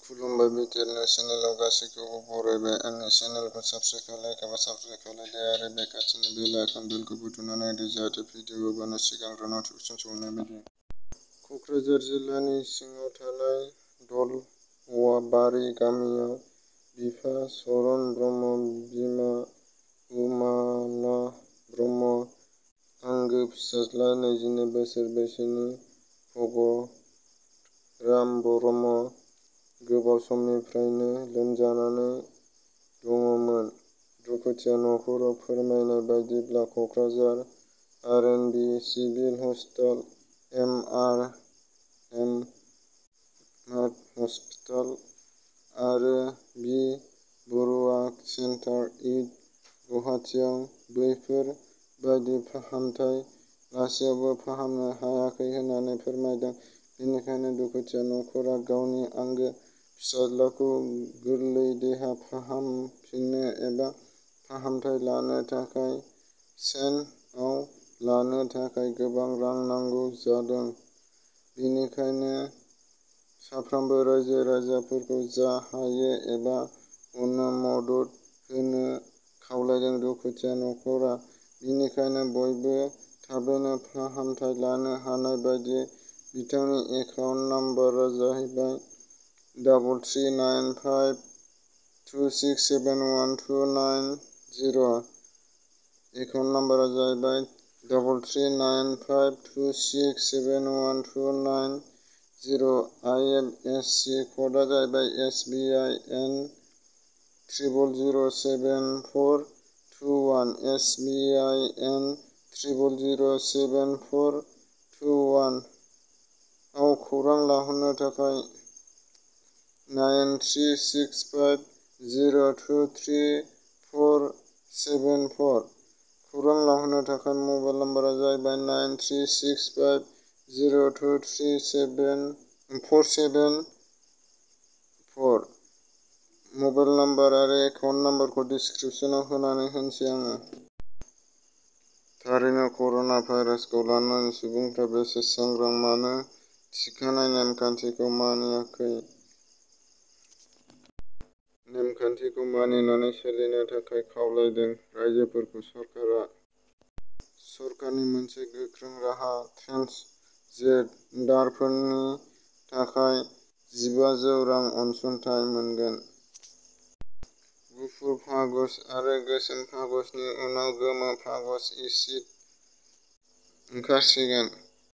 खुलुमबाय बिटिआर चेनेलाव गासैखौबो बरायबाय। आंनि चेनेलखौ साबस्क्राइब खालामदो आरो बे खाथिनि बेल आइकन बेलखौ बुथुमनानै होदो जाहाथे भिडिअ हगारनाय सिगांग्रो नटिफिकेसन सौहैनाय बायदि। क'क्राझार जिल्लानि सिङाव थानाय दलवाबारि गामियाव बिफा चरण ब्रह्म, बिमा उमाना ब्रह्म, आंगो फिसाज्ला 22 बोसोर बैसोनि भगतराम ब्रह्म गोबाव समनिफ्रायनो लोमजानानै दङमोन। दुखुथिया नखरा फोरमायनाय बायदिब्ला क'क्राझार आर.एन.बि सिभिल हस्पिटाल, एम.आर.एम हस्पिटाल आरो बि. बरुवा सेन्टार इड गुवाहाटीआव बैफोर बायदि फाहामथाय लासेयावबो फाहामनो हायाखै होननानै फोरमायदों। बेनिखायनो दुखुथिया नखरा गावनि आंगो फिसाज्लाखौ गोरलै देहा फाहामफिननो एबा फाहामथाय लानो थाखाय सेन्टआव लांनो थाखाय गोबां रां नांगौ जादों। बेनिखायनो साफ्रोमबो रायजो राजाफोरखौ जा हायो एबा अननो मदद होनो खावलायदों दुखुथिया नखरा। बेनिखायनो बयबो थाबैनो फाहामथाय लानो हानाय बायदि बिथांनि एकाउन्ट नाम्बारआ जाहैबाय 339526712990। एकाउन्ट नाम्बारआ जाहैबाय 339526712990। आइएफएससि क'डआ जाहैबाय SBIN 0007421 SBIN 0007421 आव खौरां लाहरनो थाखाय 9365023474। खौरां लाहरनो थाखाय मबाइल नाम्बारआ जाहैबाय 9365023474। मबाइल नाम्बार आरो एकाउन्ट नाम्बारखौ डिसक्रिपसनाव होनानै होनोसै आङो। थारैनो कर'ना भाइरासखौ लानानै सुबुंफ्रा बेसे सांग्रां, मानो थिखानाय नेमखान्थिखौ मानियाखै? नेमखान्थिखौ मानिनानै सोलिनो थाखाय खावलायदों राइजोफोरखौ सरकारा। सरकारनि मोनसे गोख्रों राहा ट्रेन्सजेन्डारफोरनि थाखाय 1500 रां अनसुंथाइ मोनगोन। गुफुर फागस आरो गोसोम फागसनि उनाव गोमो फागस इसिद ओंखारसिगोन।